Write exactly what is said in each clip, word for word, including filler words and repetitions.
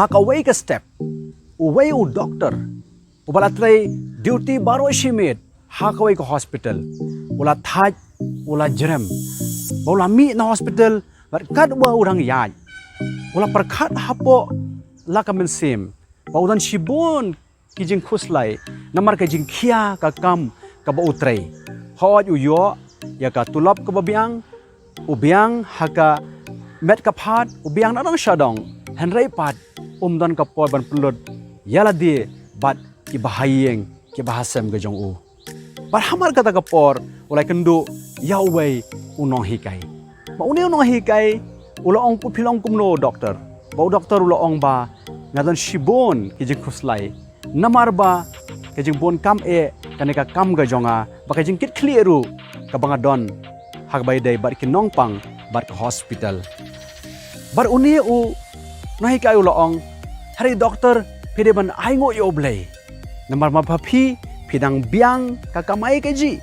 Ha kawei ka step, uwei u doktor uba la trei duty baroh shi miet ha kawei ka hospital, u la thait, u la jrem ba u la mih na hospital, bad katba u dang ïaid, u la pyrkhat hapoh la ka mynsiem ba u don shibun ki jingkhuslai namar ka jingkhia ka kam kaba u trei. Hooid, u ïoh ïa ka tulop kaba biang, u biang ha ka met ka phad, u biang na dong sha dong, hynrei pat um don ka por ban pynlut ïa lade bad kiba ha ïing kiba ha sem ka jong u. Bad hamar kata ka por u la ïakynduh ïa uwei u nonghikai. Ba une u nonghikai u la ong, "Phi long kumno, doktor?" Ba u doktor u la ong ba, "Nga don shibun ki jingkhuslai namar ba ka jingbun kam eh kane ka kam ka jong nga, ba ka jingkitkhlieh ruh kaba nga don ha kaba ïadei bad ki nongpang bad ka hospital." Bad une u nonghikai u la ong, "Hynrei doktor, phi dei ban ainguh ïa U Blei. Namar ma ba phi, phi dang biang ka kamai kajih.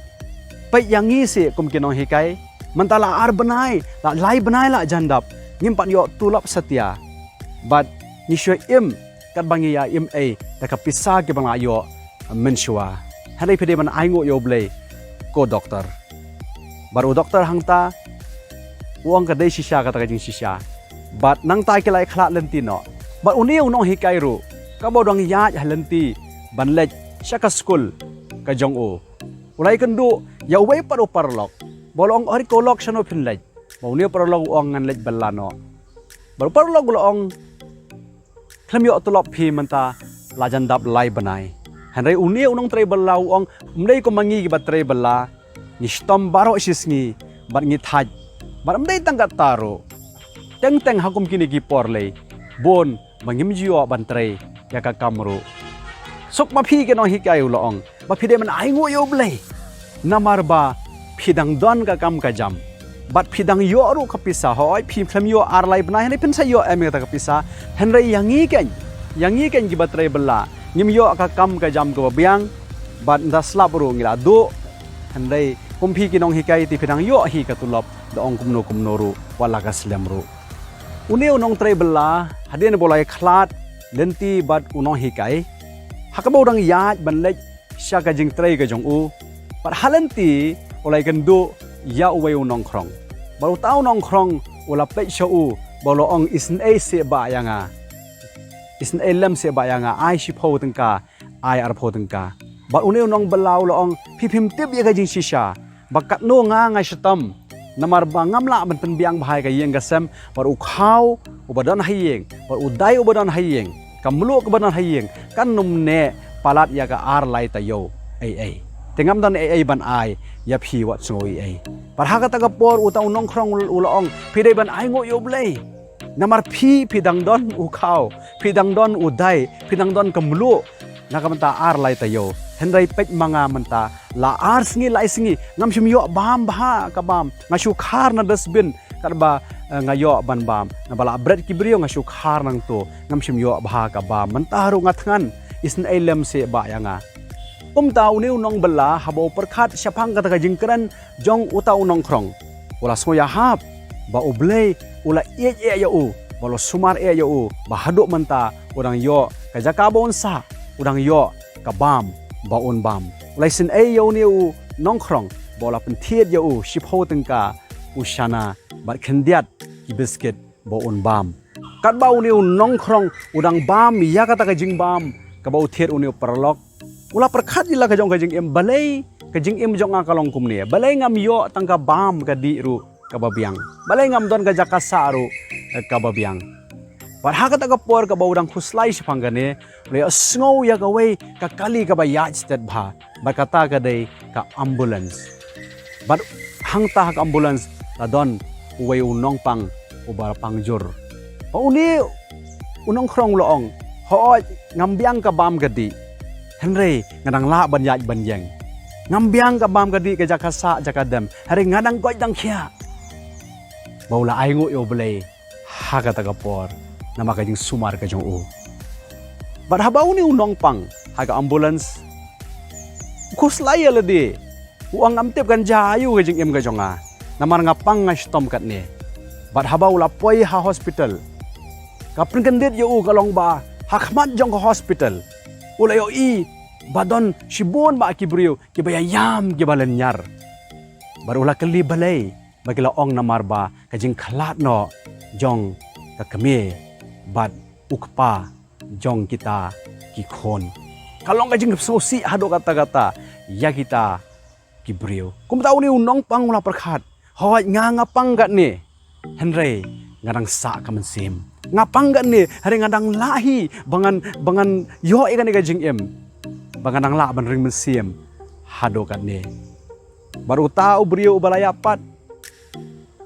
Peit ïa ngi seh kum ki nonghikai, mynta la ar bnai, la lai bnai la jan dap, ngim pat ïoh tulop satia. Bad ngi shu im katba ngi ïa im ei da ka pisa kiba nga la ïoh mynshuwa. Hynrei phi dei ban ainguh ïa U Blei, ko doktor." Bad u doktor hangta u ong, "Ka dei shisha kata ka jingshisha." Bad nangta ki la ïakhlad lynti noh. Bad une u nonghikai ruh, kaba u dang ïaid ha lynti ban leit sha ka skul ka jong u, u la ïakynduh ïa uwei pat u paralok ba u la ong, "Hooid ko lok, shano phin leit?" Ba une u paralok u ong, "Ngan leit bylla noh." Bad u paralok u la ong, "Khlem ïoh tulop phi mynta la jan dap lai bnai." Hynrei une u nongtrei bylla u ong, "Ym dei kum ma ngi kiba trei bylla, ngi shitom baroh shi sngi bad ngi thait. Bad ym dei tang katta ruh, teng teng ha kum kine ki por lei bun ba ngim ju ïoh ban trei ïa ka kam ruh." "Suk ma phi ki nonghikai," u la ong, "ba phi dei ban ainguh ïa U Blei. Namar ba phi dang don ka kam ka jam, bad phi dang ïoh ruh ka pisa. Hooid, phi khlem ïoh ar lai bnai, hynrei phin sa ïoh em ïa kata ka pisa. Hynrei ïa ngi keiñ, ïa ngi keiñ kiba trei bylla, ngim ïoh ka kam ka jam kaba biang, bad ynda slap ruh ngi la duh. Hynrei kum phi ki nonghikai te phi dang ïoh hi ka tulop, da ong kumno kumno ruh, wat la ka slem ruh." Une u nongtrei bylla, hadien ba u la ïakhlad lynti bad u nonghikai, ha kaba u dang ïaid ban leit sha ka jingtrei ka jong u, bad ha lynti u la ïakynduh ïa uwei u nongkhrong. Bad uta u nongkhrong u la peit sha u bad u la ong, "Isynei seh bah ïa nga. Isynei lem seh bah ïa nga, ai shiphew tyngka, ai arphew tyngka." Bad une u nongbylla u la ong, "Phi phim tip ïa ka jingshisha ba katno nga nga shitom, namar ba ngam lah ban pynbiang bha ïa ka ïing ka sem, bad u khaw uba don ha ïing, bad u dai uba don ha ïing, ka mluh kaba don ha ïing, kan ym neh palat ïa ka ar lai taïew ei ei. Te ngam don ei ei ban ai ïa phi wat sngew ei ei." Bad ha kata ka por uta u nongkhrong u la ong, "Phi dei ban ainguh ïa U Blei. Namar phi, phi dang don u khaw, phi dang don u dai, phi dang don ka mluh na ka bynta ar lai taïew. Hynrei peit ma nga mynta, la ar sngi lai sngi ngam shym ïoh bam bha ka bam. Nga shu khar na dustbin katba, eh, nga ïoh ban bam. Naba la bret ki briew nga shu khar nangto, ngam shym ïoh bha ka bam. Mynta ruh nga thngan, isynei lem seh bah ïa nga." Kumta une u nongbylla haba u pyrkhat shaphang kata ka jingkren jong uta u nongkhrong, u la sngew ïahap ba U Blei u la ïeit eh ïa u, ba u la sumar eh ïa u, ba haduh mynta u dang ïoh ka jaka ba un sah, u dang ïoh ka bam ba un bam. U la isynei ïa une u nongkhrong ba u la pynthied ïa u shiphew tyngka u shana bad khyndiat ki biskit ba un bam. Katba une u nongkhrong u dang bam ïa kata ka jingbam kaba u thied une u paralok, u la pyrkhat ïa la ka jong ka jingim, "Balei ka jingim jong nga ka long kumne? Balei ngam ïoh tang ka bam ka dih ruh kaba biang? Balei ngam don ka jaka sah ruh, eh, kaba biang?" Bad ha kata ka por kaba u dang khuslai shaphang kane, u la ïohsngew ïa kawei ka kali kaba ïaid stet bha. Bad kata ka dei ka ambulance. Bad hangta ha ka ambulance la don uwei u nongpang uba pang jur. Bad une u nongkhrong u la ong, "Hooid, ngam biang ka bam ka dih, hynrei nga dang lah ban ïaid ban ïeng. Ngam biang ka bam ka dih, ka jaka sah jaka dem, hynrei nga dang koit dang khiah." Bad u la ainguh ïa U Blei ha kata ka por namar ka jingsumar ka jong u. Bad haba une u nongpang ha ka ambulance u khuslai ïa lade, u ong, "Ngam tip kan jia aïu ka jingim ka jong nga, namar nga pang nga shitom katne." Bad haba u la poi ha hospital, Ka pynkyndit ïa u ka long ba ha khmat jong ka hospital u la ïohi ba don shibun bah ki briew kiba ïaïam kiba lynñiar. Bad u la kylli balei, ba ki la ong namar ba ka jingkhlad noh jong ka kmie bad u kpa jong kita ki khun. Ka long ka jingsngewsih haduh katta katta ïa kita ki briew. Kumta une u nongpang u la pyrkhat, hooid, nga nga pang katne, hynrei nga dang sah ka mynsiem. Nga pang katne, hynrei nga dang lah hi ba ngan, ba ngan ïoh ïa kane ka jingim, ba nga dang lah ban ring mynsiem haduh katne. Bad uta u briew uba la ïap pat,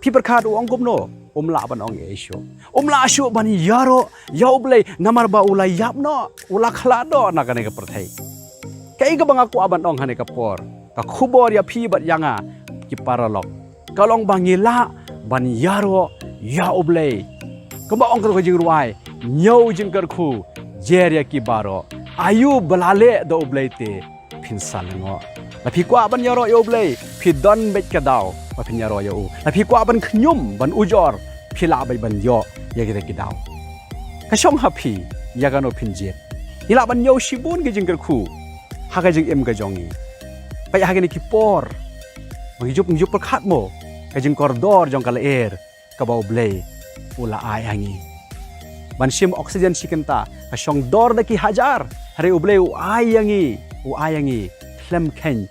phi pyrkhat u ong kumno? Um lah ban ong ei ei shuh. Um lah shuh ban ïaroh ïa U Blei namar ba u la ïap noh, u la khlad noh na kane ka pyrthei. Kaei kaba nga kwah ban ong ha kane ka por, ka khubor ïa phi bad ïa nga ki paralok, ka long ba ngi lah ban ïaroh ïa U Blei. Kumba ong ka, ka jingrwai, ñiew jingkyrkhu jer ïa ki baroh, ayu ba la leh da U Blei te phin sa lyngngoh. La phi kwah ban ïaroh ïa U Blei, phi don beit ka daw ba phin ïaroh ïa u. La phi kwah ban khñium, ban ujor, phi lah beit ban ïoh ïa kita ki daw. Ka shong ha phi ïa kano phin jied. Ngi lah ban ñiew shibun ki jingkyrkhu ha ka jingim ka jong ngi. Peit ha kine ki por ba ngi ju, ngi ju pyrkhat mo ka jingkordor jong ka lyer kaba U Blei u la ai ha ngi. Ban shim oxygen shi kynta ka shong dor da ki hajar, hynrei U Blei u ai ïa ngi, u ai ïa ngi khlem kheiñ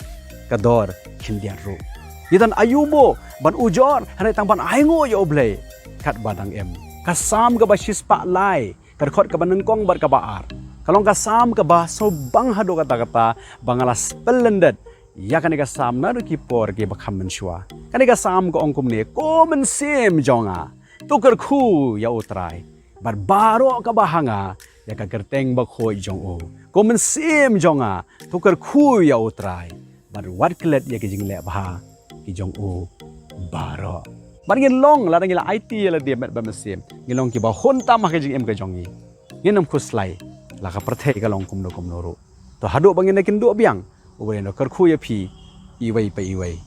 ka dor khyndiat ruh. Ngi don ayu mo ban ujor, hynrei tang ban ainguh ïa U Blei katba dang im. Ka Salm kaba shispah lai, ka dkhot kaba nyngkong bad kaba ar, ka long ka Salm kaba sngewbang haduh katta katta ba nga la spell lyndet ïa kane ka Salm naduh ki por kiba kham mynshuwa. Kane ka Salm ka ong kumne, ko mynsiem jong nga, to kyrkhu ïa U Trai, bad baroh kaba ha nga ïa ka kyrteng bakhuid jong u. Ko mynsiem jong nga, to kyrkhu ïa U Trai, bad wat klet ïa ki jingleh bha ki jong u baroh. Bad ngin long, lada ngi la aiti ïa lade met bad mynsiem, ngin long kiba hun tam ha ka jingim ka jong ngi. Ngin ym khuslai la ka pyrthei ka long kumno kumno ruh. To haduh ba ngin da kynduh biang, U Blei un da kyrkhu ïa phi iwei pa iwei.